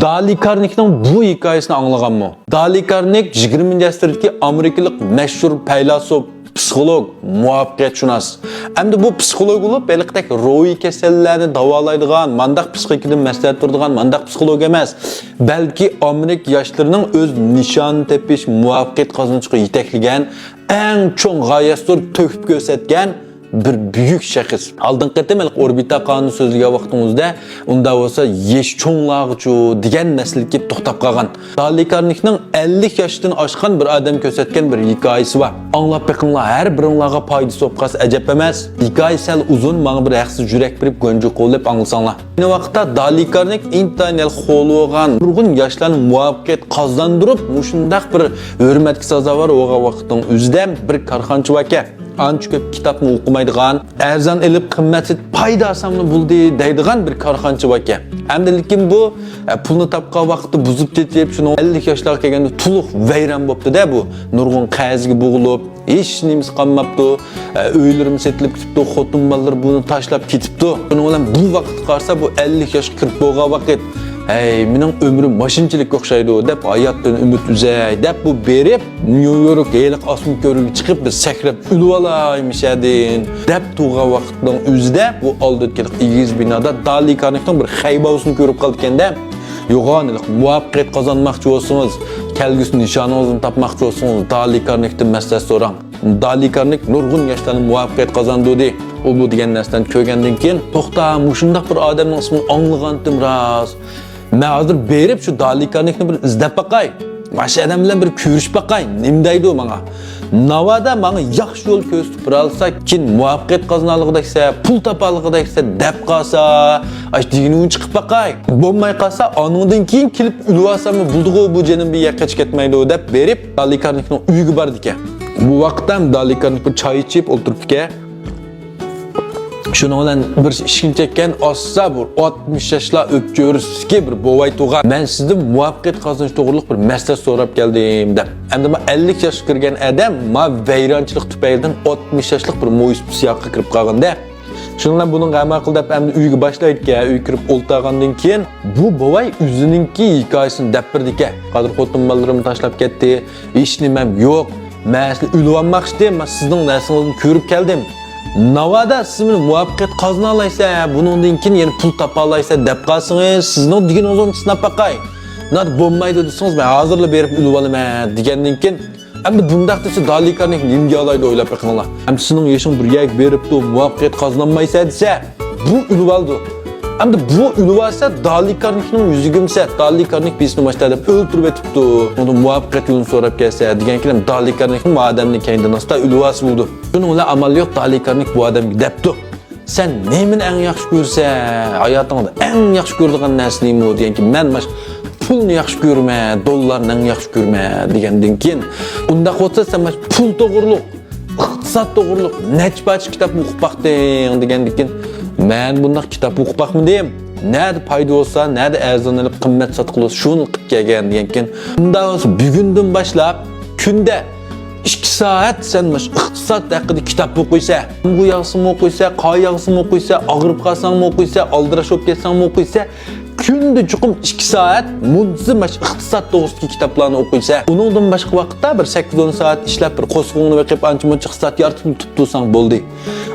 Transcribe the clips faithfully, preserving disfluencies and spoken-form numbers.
دالى كارنېگنىڭ بۇ ھېكايىسىنى ئاڭلىغانمۇ؟ دالى كارنېگ يىگىرمىنچى ئەسىردىكى ئامېرىكىلىق مەشھۇر پەيلاسوپ، پسىخولوگ، مۇۋەپپەقىيەتشۇناس. ئەمدى بۇ پسىخولوگ بولۇپ، ھېلىقىدەك روھىي كېسەللەرنى داۋالايدىغان، مانداق پسىخىكىدىن مەسلىھەت بېرىدىغان، مانداق پسىخولوگ ئەمەس، بەلكى ئامېرىكا ياشلىرىنىڭ ئۆز نىشانىنى تېپىش، مۇۋەپپەقىيەت قازىنىشقا يېتەكلىگەن، ئەڭ چوڭ غايەت زور تۆھپە كۆرسەتكەن بىر بۈيۈك شەخس. ئالدىنقى قېتىم ھېلىقى ئوربىتا قانۇنى سۆزلىگەن ۋاقتىڭىزدا، ئۇنداق بولسا يېشى چوڭلارغىچۇ دېگەن مەسىلە كېلىپ توختاپ قالغان. دالى كارنېگنىڭ ئەللىك ياشتىن ئاشقان بىر ئادەم كۆرسەتكەن بىر ھېكايىسى بار. ئاڭلاپ بېقىڭلار، ھەر بىرىڭلارغا پايدىسى بولۇپ قالسا ئەجەب ئەمەس. ھېكايە سەل ئۇزۇن، ماڭا بىر ھەقسىز يۈرەك بېرىپ گۆنجە قوللاپ ئاڭلىساڭلار. ئەينى ۋاقىتتا دالى كارنېگ ئىنتايىن ھالال بولغان نۇرغۇن ياشلارنى مۇۋەپپەقىيەت قازاندۇرۇپ، مۇشۇنداق بىر ھۆرمەتكە سازاۋەر بولغان ۋاقىتنىڭ ئۆزىدە بىر كارخانىچى باركەن. ئانچە كۆپ كىتابمۇ ئوقۇمايدىغان، ئەرزان ئېلىپ قىممەت سېتىپ پايدا ئالساملا بولدى دەيدىغان بىر كارخانىچى باركەن. ئەمدى لېكىن بۇ، ئە، پۇلنى تاپقان ۋاقىتتا بۇزۇپ كېتىپ، شۇنىڭ ئەللىك ياشلارغا كەلگەندە تولۇق ۋەيران بوپتۇ-دە بۇ. نۇرغۇن قەرزگە بوغۇلۇپ، ھېچ نېمىسى قالماپتۇ. ئە، ئۆيلىرىمۇ سېتىلىپ كېتىپتۇ، خوتۇن بالىلىرى بۇنى تاشلاپ كېتىپتۇ. شۇنىڭ بىلەن بۇ ۋاقىتقا قارىسا، بۇ ئەللىك ياشقا كىرىپ بولغان ۋاقىت. ھەي، مېنىڭ ئۆمرۈم ماشىنىچىلىككە ئوخشايدۇ، دەپ ھاياتتىن ئۈمىد ئۈزەي، دەپ بۇ بېرىپ، نيۇ يورك ھېلىقى ئاسما كۆۋرۈككە چىقىپ، بىر سەكرەپ ئۆلۈۋالاي مۇشەدىن، دەپ تۇرغان ۋاقىتنىڭ ئۆزىدە بۇ ئالدىدىكى ئېگىز بىنادا دالى كارنېگنىڭ بىر خەيباۋسىنى كۆرۈپ قالىدىكەن-دە. يوغان ھېلىقى مۇۋەپپەقىيەت قازانماقچى بولسىڭىز، كەلگۈسى نىشانىڭىزنى تاپماقچى بولسىڭىز، دالى كارنېگتىن مەسلىھەت سوراڭ. دالى كارنېگ نۇرغۇن ياشلارنى مۇۋەپپەقىيەت قازاندۇردى. ئۇ بۇ دېگەن نەرسىلەرنى كۆرگەندىن كېيىن، توختا، مۇشۇنداق بىر ئادەمنىڭ ئىسمىنى ئاڭلىغانتىم راست. مەن ھازىر بېرىپ شۇ دالى كارنېگنى بىر ئىزدەپ باقاي. ماشۇ ئادەم بىلەن بىر كۆرۈشۈپ باقاي. نېمە دەيدۇ ماڭا؟ ناۋادا ماڭا ياخشى يول كۆرسىتىپ بېرەلىسە، كېيىن مۇۋەپپەقىيەت قازىنالىغۇدەكسە، پۇل تاپالىغۇدەكسە دەپ قالسا، ئاش دېگىنىڭنى چىقىپ باقاي. بولماي قالسا، ئانىڭدىن كېيىن كېلىپ ئۆلۈۋالساممۇ بولىدىغۇ، بۇ جېنىم بىر يەرگە قېچىپ كەتمەيدۇ، دەپ بېرىپ، دالى كارنېگنىڭ ئۆيىگە بارىدىكەن. بۇ ۋاقىتتا ھەم دالى كارنېگ بىر چاي ئىچىپ ئولتۇرۇپتىكەن. شۇنىڭ بىلەن بىر ئىشىكنى چەككەن، ئاستا بىر ئاتمىش ياشلار ئۆپچۆرىسىدىكى بىر بوۋاي تۇرغان. مەن سىزدىن مۇۋەپپەقىيەت قازىنىش توغرۇلۇق بىر مەسلىھەت سوراپ كەلدىم، دەپ. ئەمدى بۇ ئەللىك ياشقا كىرگەن ئادەم ما ۋەيرانچىلىق تۈپەيلىدىن ئاتمىش ياشلىق بىر مويسىپىت سىياققا كىرىپ قالغان-دە. شۇنىڭ بىلەن بۇنىڭغا ئەمەل قىل دەپ ئەمدى ئۆيگە باشلايدىكەن. ئۆيگە كىرىپ ئولتۇرغاندىن كېيىن، بۇ بوۋاي ئۆزىنىڭكى ھېكايىسىنى دەپ بېرىدىكەن. ھازىر خوتۇن بالىلىرىمنى تاشلاپ كەتتى، ھېچ نېمەم يوق. مەن سىلەرنى ئۆلۈۋالماقچىدىم، مەن سىزنىڭ نەرسىڭىزنى كۆرۈپ كەلدىم. ناۋادا سىز مېنى مۇۋەپپەقىيەت قازىنالايسەن، بۇنىڭدىن كېيىن يەنە پۇل تاپالايسەن دەپ قالسىڭىز، سىزنىڭ دېگىنىڭىزنى سىناپ باقاي. ناۋادا بولمايدۇ دېسىڭىز، مەن ھازىرلا بېرىپ ئۆلۈۋالىمەن، دېگەندىن كېيىن، ئەمدى بۇنداق دېسە، دالى كارنېگ نېمە دېيەلايدۇ، ئويلاپ بېقىڭلار. ئەمدى سېنىڭ يېشىڭ بىر يەرگە بېرىپتۇ، مۇۋەپپەقىيەت قازىنالمايسەن دېسە، بۇ ئۆلۈۋالىدۇ. ئەمدى بۇ ئۆلۈۋالسا، دالى كارنېگنىڭ يۈزىگە مىسە، دالى كارنېگ بىزنى ماشتا دەپ ئۆلتۈرۈۋېتىپتۇ. ئۇنىڭدىن مۇۋەپپەقىيەت يولىنى سوراپ كەلسە، دېگەنكىن، دالى كارنېگمۇ ئادەمنى كەينىدىن ئاستا ئۆلۈۋالسا بولىدۇ. شۇنىڭ بىلەن ئامال يوق، دالى كارنېگ بۇ ئادەمگە دەپتۇ. سەن نېمىنى ئەڭ ياخشى كۆرىسەن؟ ھاياتىڭدا ئەڭ ياخشى كۆرىدىغان نەرسە نېمە؟ دېگەنكىن، مەن ماش پۇلنى ياخشى كۆرىمەن، دوللارنى ئەڭ ياخشى كۆرىمەن، دېگەندىن كېيىن، ئۇنداق بولسا سەن ماش پۇل توغرۇلۇق، ئىقتىساد توغرۇلۇق نەچچە پارچە كىتاب ئوقۇپ باقتىڭ؟ دېگەندىن كېيىن، مەن بۇنداق كىتاب ئوقۇپ باقمىدىم. نەدە پايدا بولسا، نەدە ئەرزان ئېلىپ قىممەت ساتقىلى، شۇنى قىلىپ كەلگەن، دېگەنكىن، ئۇنداق بولسا بۈگۈندىن باشلاپ كۈندە ئىككى سائەت سەن مۇشۇ ئىقتىساد ھەققىدە كىتاب ئوقۇيسەن. يامغۇر ياغسىمۇ ئوقۇيسەن، قار ياغسىمۇ ئوقۇيسەن، ئاغرىپ قالساڭمۇ ئوقۇيسەن، ئالدىراش بولۇپ كەتسەڭمۇ ئوقۇيسەن. كۈندە چوقۇم ئىككى سائەت مۇنتىزىم مۇشۇ ئىقتىساد توغرىسىدىكى كىتابلارنى ئوقۇيسەن. ئۇنىڭدىن باشقا ۋاقىتتا بىر سەككىز ئون سائەت ئىشلەپ، بىر قورسىقىڭنى بېقىپ، ئانچە-مۇنچە ئىقتىساد يارىتىپ تۇرۇپ تۇرساڭ بولدى.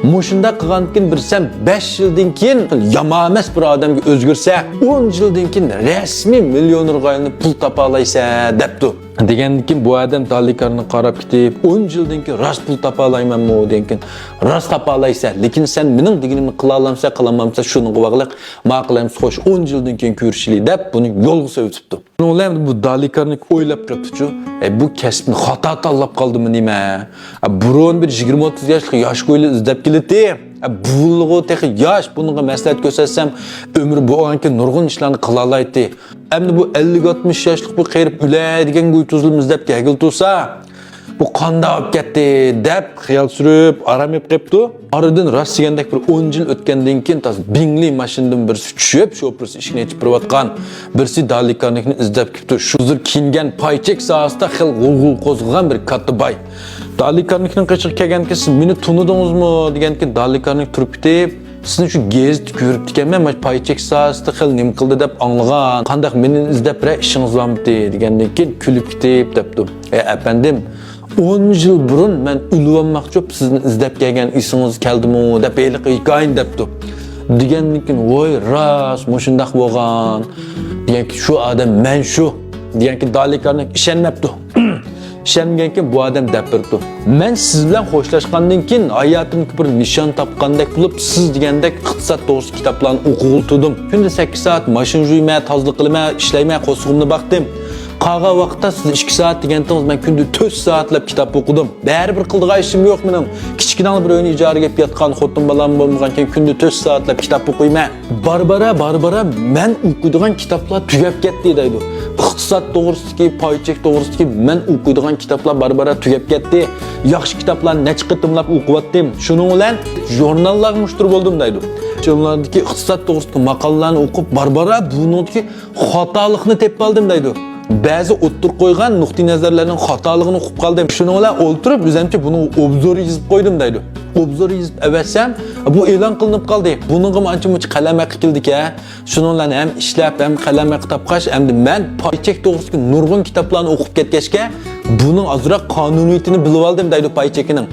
مۇشۇنداق قىلغاندىن كېيىن بىر سەن بەش يىلدىن كېيىن يامان ئەمەس بىر ئادەمگە ئۆزگىرىسەن، ئون يىلدىن كېيىن رەسمىي مىليونېرغا ئايلىنىپ پۇل تاپالايسەن، دەپتۇ. دېگەندىن كېيىن بۇ ئادەم دالى كارنېگقا قاراپ كېتىپ، ئون يىلدىن كېيىن راست پۇل تاپالايمەنمۇ؟ دېگەنكىن، راست تاپالايسەن، لېكىن سەن مېنىڭ دېگىنىمنى قىلالامسەن، قىلالمامسەن، شۇنىڭغا باغلىق. ماقۇل، ئەمىسە خوش، ئون يىلدىن كېيىن كۆرۈشەيلى، دەپ بۇنى يولغا سېلىۋېتىپتۇ. شۇنىڭ بىلەن بۇ دالى كارنېگ ئويلاپ قېپتۇچۇ، ئەي، بۇ كەسىپنى خاتا تاللاپ قالدىمۇ نېمە؟ ئە، بۇرۇن بىر يىگىرمە ئوتتۇز ياشلىق ياش كويلا ئىزدەپ كېلەتتى. ئە، بۇلىغۇ تېخى ياش، بۇنىڭغا مەسلىھەت كۆرسەتسەم، ئۆمرى بولغانكى نۇرغۇن ئىشلارنى قىلالايتتى. ئەمدى بۇ ئەللىك ئاتمىش ياشلىق بۇ قېرىپ ئۆلەي دېگەن گۇي تۇزلىمىز دەپ كەلگىلى تۇرسا، بۇ قانداق بولۇپ كەتتى دەپ خىيال سۈرۈپ ئارام ئېلىپ قېپتۇ. ئارىدىن راست دېگەندەك بىر ئون يىل ئۆتكەندىن كېيىن تازا بىڭلى ماشىنىدىن بىرسى چۈشۈپ، شوپۇرسى ئىشىكنى ئېچىپ بېرىۋاتقان، بىرسى دالى كارنېگنى ئىزدەپ كېلىپتۇ. شۇ ھازىر كىيىنگەن پاي چېك ساھەسىدە خېلى غۇلغۇلا قوزغىغان بىر كاتتا باي. دالى كارنېگنىڭ قېشىغا كەلگەنكىن، سىز مېنى تونۇدىڭىزمۇ؟ دېگەنكىن، دالى كارنېگ تۇرۇپ كېتىپ، سىزنى شۇ گېزىتتە كۆرۈپتىكەنمەن، مانا پاي چەك ساھەسىدە خېلى نېمە قىلدى دەپ ئاڭلىغان. قانداق، مېنى ئىزدەپ بىرەر ئىشىڭىز بارمىدى؟ دېگەندىن كېيىن كۈلۈپ كېتىپ دەپتۇ. ئە، ئەپەندىم، ئون يىل بۇرۇن مەن ئۆلۈۋالماقچى بولۇپ سىزنى ئىزدەپ كەلگەن، ئېسىڭىزگە كەلدىمۇ دەپ ھېلىقى ھېكايىنى دەپتۇ. دېگەندىن كېيىن، ۋاي راست، مۇشۇنداق بولغان. دېگەنكى شۇ ئادەم مەن شۇ. دېگەنكى دالىكارنىڭ ئىشەنمەپتۇ. ئىشەنمىگەنكىن بۇ ئادەم دەپ بېرىپتۇ. مەن سىز بىلەن خوشلاشقاندىن كېيىن ھاياتىمدىكى بىر نىشان تاپقاندەك بولۇپ، سىز دېگەندەك ئىقتىساد توغرىسىدا كىتابلارنى ئوقۇغىلى تۇردۇم. كۈندە سەككىز سائەت ماشىنا جۇيىمەن، تازىلىق قىلىمەن، ئىشلەيمەن، قورسىقىمنى باقتىم. قالغان ۋاقىتتا سىز ئىككى سائەت دېگەنتىڭىز، مەن كۈندە تۆت سائەتلەپ كىتاب ئوقۇدۇم. بەرىبىر قىلىدىغان ئىشىم يوق مېنىڭ. كىچىككىنە بىر ئۆينى ئىجارىگە ئېلىپ ياتقان خوتۇن بالام بولمىغانكەن كۈندە تۆت سائەتلەپ كىتاب ئوقۇيمەن. بارا-بارا، بارا-بارا مەن ئوقۇيدىغان كىتابلار تۈگەپ كەتتى دەيدۇ. ئىقتىساد توغرىسىدىكى، پاي چەك توغرىسىدىكى مەن ئوقۇيدىغان كىتابلار بارا-بارا تۈگەپ كەتتى. ياخشى كىتابلارنى نەچچە قېتىملاپ ئوقۇۋاتتىم. شۇنىڭ بىلەن ژۇرناللارغا مۇشتەرى بولدۇم دەيدۇ. ژۇرناللاردىكى ئىقتىساد توغرىسىدىكى ماقالىلەرنى ئوقۇپ، بارا-بارا بۇنىڭدىكى خاتالىقنى تېپىپ ئالدىم دەيدۇ. بەزى ئوتتۇرىغا قويغان نۇقتىئى نەزەرلەرنىڭ خاتالىقىنى ئۇقۇپ قالدىم. شۇنىڭ بىلەن ئولتۇرۇپ ئۆزۈمچە بۇنىڭغا ئوبزور يېزىپ قويدۇم دەيدۇ. ئوبزور يېزىپ ئەۋەتسەم، بۇ ئېلان قىلىنىپ قالدى. بۇنىڭغىمۇ ئانچە-مۇنچە قەلەم ھەققى كېلىدىكەن. شۇنىڭ بىلەن ھەم ئىشلەپ، ھەم قەلەم ھەققى تاپقاچ، ئەمدى مەن پاي چەك توغرىسىدىكى نۇرغۇن كىتابلارنى ئوقۇپ كەتكەچكە، بۇنىڭ ئازراق قانۇنىيىتىنى بىلىۋالدىم دەيدۇ پاي چېكىنىڭ.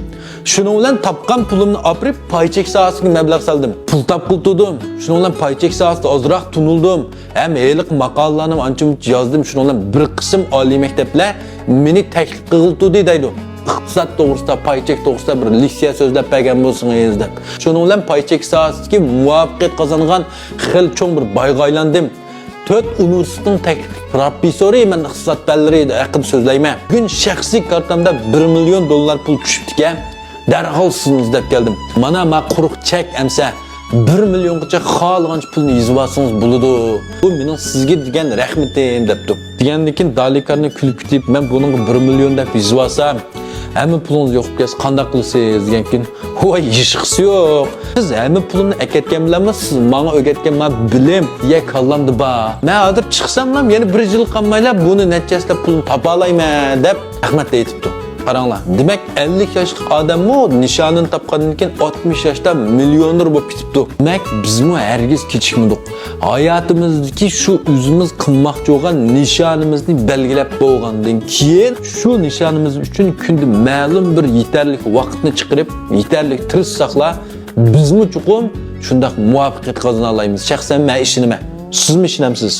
شۇنىڭ بىلەن تاپقان پۇلۇمنى ئاپىرىپ، پاي چەك ساھەسىگە مەبلەغ سالدىم. پۇل تاپقىلى تۇردۇم. شۇنىڭ بىلەن پاي چەك ساھەسىدە ئازراق تونۇلدۇم. ھەم ھېلىقى ماقالىلەرنى ئانچە-مۇنچە يازدىم. شۇنىڭ بىلەن بىر قىسىم ئالىي مەكتەپلەر مېنى تەكلىپ قىلغىلى تۇردى دەيدۇ. ئىقتىساد توغرىسىدا، پاي چەك توغرىسىدا بىر لېكسىيە سۆزلەپ بەرگەن بولسىڭىز دەپ. شۇنىڭ بىلەن پاي چەك ساھەسىدىكى مۇۋەپپەقىيەت قازانغان خېلى چوڭ بىر بايغا ئايلاندىم. تۆت ئۇنىۋېرسىتېتنىڭ تەكلىپ پروفېسسورى، مەن ئىقتىساد پەنلىرى ھەققىدە سۆزلەيمەن. بۈگۈن شەخسىي كارتامدا بىر مىليون دوللار پۇل چۈشۈپتىكەن. دەرھال سىزنى ئىزدەپ كەلدىم. مانا، ما قۇرۇق چەك ئەمسە. بىر مىليونغىچە خالىغانچە پۇلنى يېزىۋالسىڭىز بولىدۇ. بۇ مېنىڭ سىزگە دېگەن رەھمىتىم، دەپتۇ. دېگەندىن كېيىن دالىكارنى كۈلۈپ كېتىپ، مەن بۇنىڭغا بىر مىليون دەپ يېزىۋالسام، ھەممە پۇلىڭىز يوقاپ كەتسە قانداق قىلىسىز؟ دېگەنكىن، ۋاي، ھېچقىسى يوق. سىز ھەممە پۇلۇمنى ئەكەتكەن بىلەنمۇ سىز ماڭا ئۆگەتكەن ما بىلىم يە كاللامدا بار. مەن ھازىر چىقساملا يەنە بىر يىل قالمايلا بۇنى نەچچە ھەسسىلەپ پۇلنى تاپالايمەن دەپ رەھمەت ئېيتىپتۇ. قاراڭلار، دېمەك، ئەللىك ياشلىق ئادەممۇ نىشانىنى تاپقاندىن كېيىن ئاتمىش ياشتا مىليونېر بولۇپ كېتىپتۇ. دېمەك، بىزمۇ ھەرگىز كېچىكمىدۇق. ھاياتىمىزدىكى شۇ ئۆزىمىز قىلماقچى بولغان نىشانىمىزنى بەلگىلەپ بولغاندىن كېيىن، شۇ نىشانىمىز ئۈچۈن كۈندە مەلۇم بىر يېتەرلىك ۋاقىتنى چىقىرىپ، يېتەرلىك تىرىشساقلا، بىزمۇ چوقۇم شۇنداق مۇۋەپپەقىيەت قازىنالايمىز. شەخسەن مەن ئىشىنىمەن. سىزمۇ ئىشىنەمسىز؟